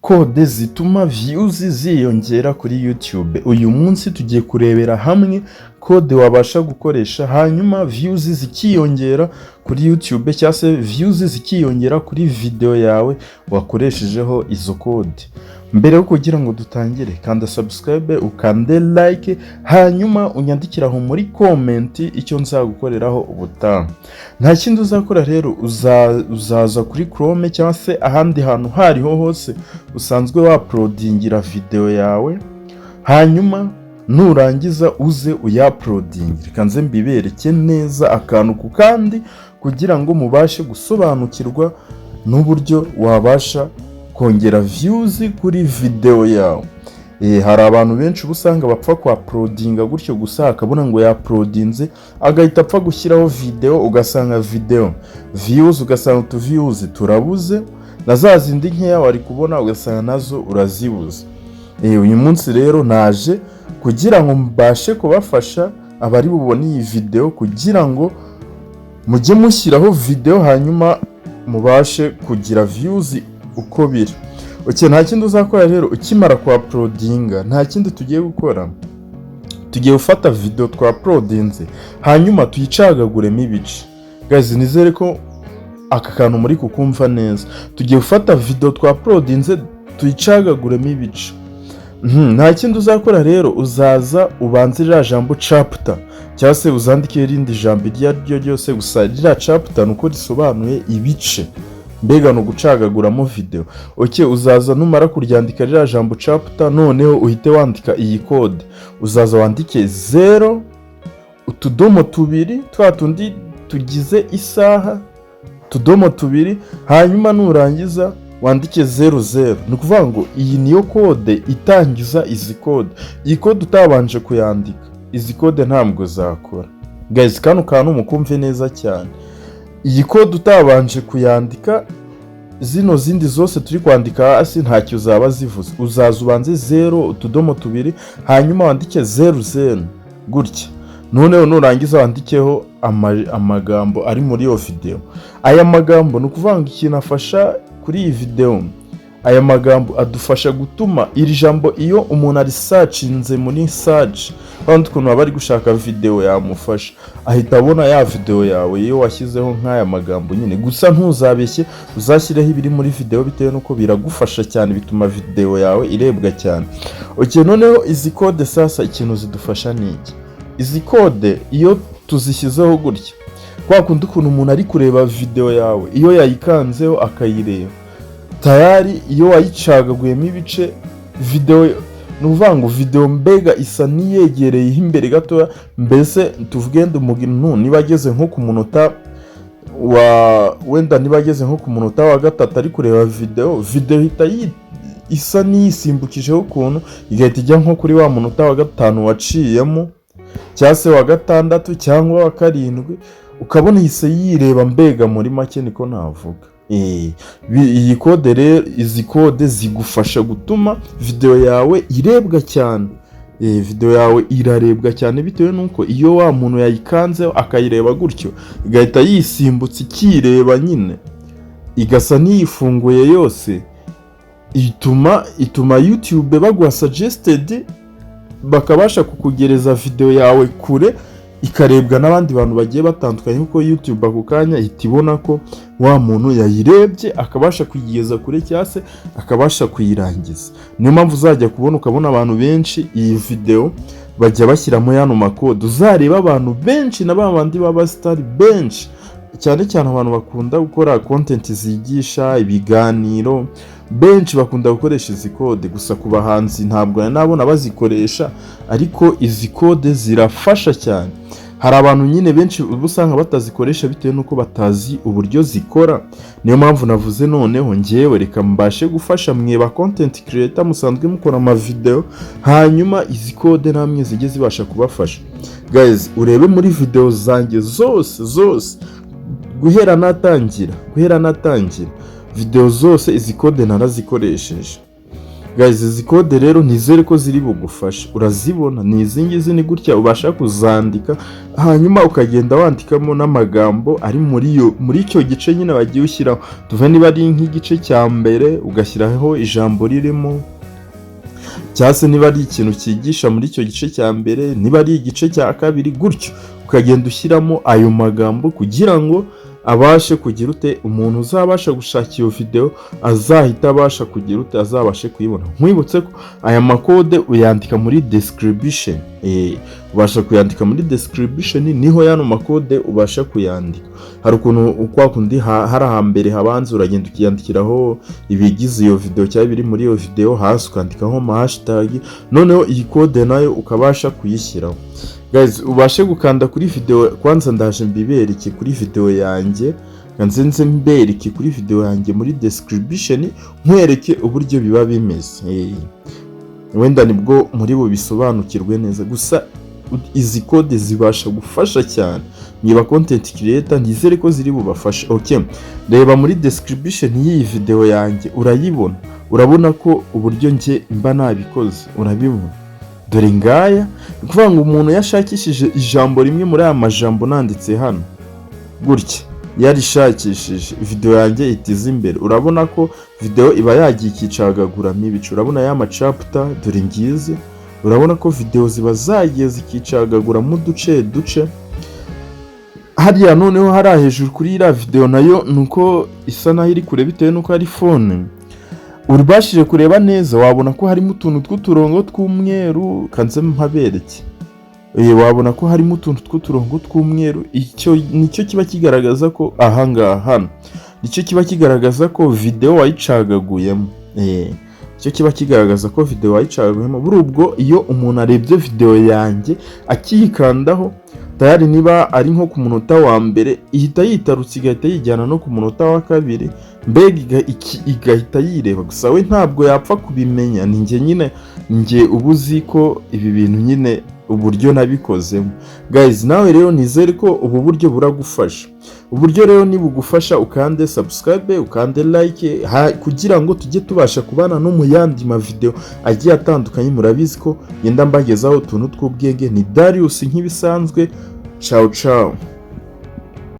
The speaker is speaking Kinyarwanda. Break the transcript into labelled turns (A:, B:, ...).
A: Code zituma views ziyongera kuri YouTube. Uyu munsi tugiye kurebera hamwe code wabasha gukoresha, hanyuma views zikiyongera kuri YouTube, cyangwa se views zikiyongera kuri video yawe wakoreshejeho izo code. Mbere yo kugira ngo dutangire, kanda subscribe, ukande like, hanyuma unyandikire aho muri comment icyo nzagukoreraho ubutaha. Nta kindi uzakora rero, uzaza kuri Chrome cyangwa se ahandi hantu aho ariho hose usanzwe wauploadingira video yawe, hanyuma nurangiza uze uyauploadinge. Reka nze mbibereke neza akantu ku kandi kugira ngo mubashe gusobanukirwa n'uburyo wabasha kongera views kuri video yawe. Hari abantu benshi uba usanga bapfa kuuploadinga gutyo gusa, akabona ngo yauploadinze, agahita apfa gushyiraho video, ugasanga video views, ugasanga utu views turabuze, na za zindi nkeya wari kubona ugasanga nazo urazibuze. Uyu munsi rero naje kugira ngo mbashe kubafasha abari bubone iyi video, kugira ngo mujye mushyiraho video hanyuma mubashe kugira views uko biri. Okay, nta kindi uzakora rero ukimara kuuploadinga, nta kindi tugiye gukora. Tugiye gufata video twauploadinze, hanyuma tuyicagaguremo ibice. Guys, nizere ko aka kantu muri kukumva neza. Tugiye gufata video twauploadinze, tuyicagaguremo ibice. Nta kindi uzakora rero, uzaza ubanze ririya jambo chapter, cyangwa se uzandike irindi jambo iryo ari ryo ryose, gusa ririya chapter ni uko risobanuye ibice, mbega ni ugucagaguramo video. Okay, uzaza numara kuryandika ririya jambo chapter, noneho uhite wandika iyi code. Uzaza wandike 0 utudomo tubiri, twa tundi tugize isaha, utudomo tubiri, hanyuma nurangiza wandike 0 0. Ni ukuvuga ngo iyi niyo code itangiza izi code. Iyi code utabanje kuyandika, izi code ntabwo zakora. Guys, kano kantu mukumve neza cyane. Iyi code utabanje kuyandika, zino zindi zose turi kwandika hasi ntacyo zaba zivuze. Uzaza ubanze 0 utudomo tubiri, hanyuma wandike 0 0 gutya. Noneho nurangiza wandikeho amagambo ari muri iyo videwo. Aya magambo, ni ukuvuga ngo ikintu afasha kuri iyi videwo, aya magambo adufasha gutuma iri jambo, iyo umuntu arisearchinze muri search, kandi ukuntu aba ari gushaka videwo yamufasha, ahita abona ya videwo yawe iyo washyizeho nk'aya magambo nyine. Gusa ntuzabeshye, uzashyireho ibiri muri videwo, bitewe n'uko biragufasha cyane, bituma videwo yawe irebwa cyane. Okay, noneho izi code sasa ikintu zidufasha ni iki? Izi code iyo tuzishyizeho gutya, kwa kundi ukuntu umuntu ari kureba videwo yawe, iyo yayikanzeho akayireba, tayari iyo wayicagaguyemo ibice videwo, ni ukuvuga ngo videwo mbega isa n'iyegereyeho imbere gatoya. Mbese tuvuge umuntu niba ageze nko ku munota wa, wenda niba ageze nko ku munota wa 3 ari kureba videwo, videwo ihita isa n'iyisimbukijeho ukuntu, igahita ijya nko kuri wa munota wa 5 waciyemo, cyangwa se wa 6 cyangwa wa 7, ukabona ihise yireba. Mbega muri make niko navuga. Iyi code rero, izi code zigufasha gutuma videwo yawe irebwa cyane. Videwo yawe irarebwa cyane bitewe n'uko iyo wa muntu yayikanzeho akayireba gutyo, igahita yisimbutsa ikireba nyine, igasa n'iyifunguye yose, ituma YouTube baguha suggested, bakabasha kukugereza videwo yawe kure, ikarebwa n'abandi bantu bagiye batandukanye, kuko YouTube ako kanya ihita ibona ko wa muntu yayirebye, akabasha kuyigeza kure cyangwa se akabasha kuyirangiza. Niyo mpamvu uzajya kubona ukabona abantu benshi iyi videwo bajya bashyiramo yano macode. Uzareba abantu benshi na ba bandi b'abastar benshi cyane cyane, abantu bakunda gukora content zigisha, ibiganiro, benshi bakunda gukoresha izi code. Gusa ku bahanzi ntabwo nari nabona bazikoresha, ariko izi code zirafasha cyane. Hari abantu nyine benshi uba usanga batazikoresha bitewe n'uko batazi uburyo zikora. Niyo mpamvu navuze noneho ngewe reka mbashe gufasha mwe ba content creator musanzwe mukora amavideo, hanyuma izi code namwe zijye zibasha kubafasha. Guys, urebe muri video zanjye zose zose guhera natangira, video zose izi code narazikoresheje. Guys, izi code rero nizere ko ziri bugufashe. Urazibona, ni izi ngizi, ni gutya ubasha kuzandika, hanyuma ukagenda wandikamo n'amagambo ari muri icyo gice nyine wagiye ushyiraho. Tuve niba ari nk'igice cya mbere, ugashyiraho ijambo ririmo, cyangwa se niba ari ikintu cyigisha muri icyo gice cya mbere, niba ari igice cya kabiri, gutyo ukagenda ushyiramo ayo magambo kugira ngo abashe kugira ute, umuntu uzabasha gushaka iyo video azahita abasha kugira ute, azabashe kuyibona. Nkwibutse ko aya macode uyandika muri description. Ubasha kuyandika muri description, niho yano macode ubasha kuyandika. Hari ukuntu kwa kundi hari ahambere habanza uragenda ukiyandikiraho ibigize iyo video cyangwa ibiri muri iyo video, hasi ukandikaho ama hashtag, noneho iyi code nayo ukabasha kuyishyiraho. Guys, ubashe gukanda kuri video. Kwanza ndaje mbibereke kuri video yanjye, nze mbereke kuri video yanjye muri description, nkwereke uburyo biba bimeze. Wenda nibwo muri bubisobanukirwe neza. Gusa izi code zibasha gufasha cyane niba content creator, nizere ko ziri bubafashe. Okay, reba muri description y'iyi video yanjye, urayibona. Urabona ko uburyo njye mba nabikoze, urabibona, dore ngaya. Ni ukuvuga ngo umuntu yashakishije ijambo rimwe muri aya majambo nanditse hano gutya, yarishakishije, video yanjye ihita iza imbere. Urabona ko video iba yagiye ikicagaguramo ibice. Urabona ya machapter, dore ngizi. Urabona ko video ziba zagiye zikicagaguramo uduce duce hariya. Noneho hariya hejuru kuri iriya video nayo ni uko isa naho iri kure bitewe n'uko ari phone. Ubashije kureba neza wabona ko harimo utuntu tw'uturongo tw'umweru. Kanze mpabereke. Wabona ko harimo utuntu tw'uturongo tw'umweru. Icyo nicyo kiba kigaragaza ko ahangaha hano, nicyo kiba kigaragaza ko video wayicagaguyemo. Icyo kiba kigaragaza ko video wayicagaguyemo. Buri ubwo iyo umuntu arebye video yanjye akiyikandaho, tayari niba ari nko ku munota wa mbere, ihita yitarutse igahita yijyana no ku munota wa kabiri, mbega igahita yireba. Gusa we ntabwo yapfa kubimenya, ni njye nyine, njye uba uzi ko ibi bintu nyine uburyo nabikozemo. Guys, nawe rero nizere ko ubu buryo buragufasha. Uburyo rero nibugufasha, ukande subscribe, ukande like, kugira ngo tujye tubasha kubana no mu yandi mavideo agiye atandukanye. Murabizi ko ngenda mbagezaho utuntu tw'ubwenge. Ni Darius nk'ibisanzwe. Ciao ciao.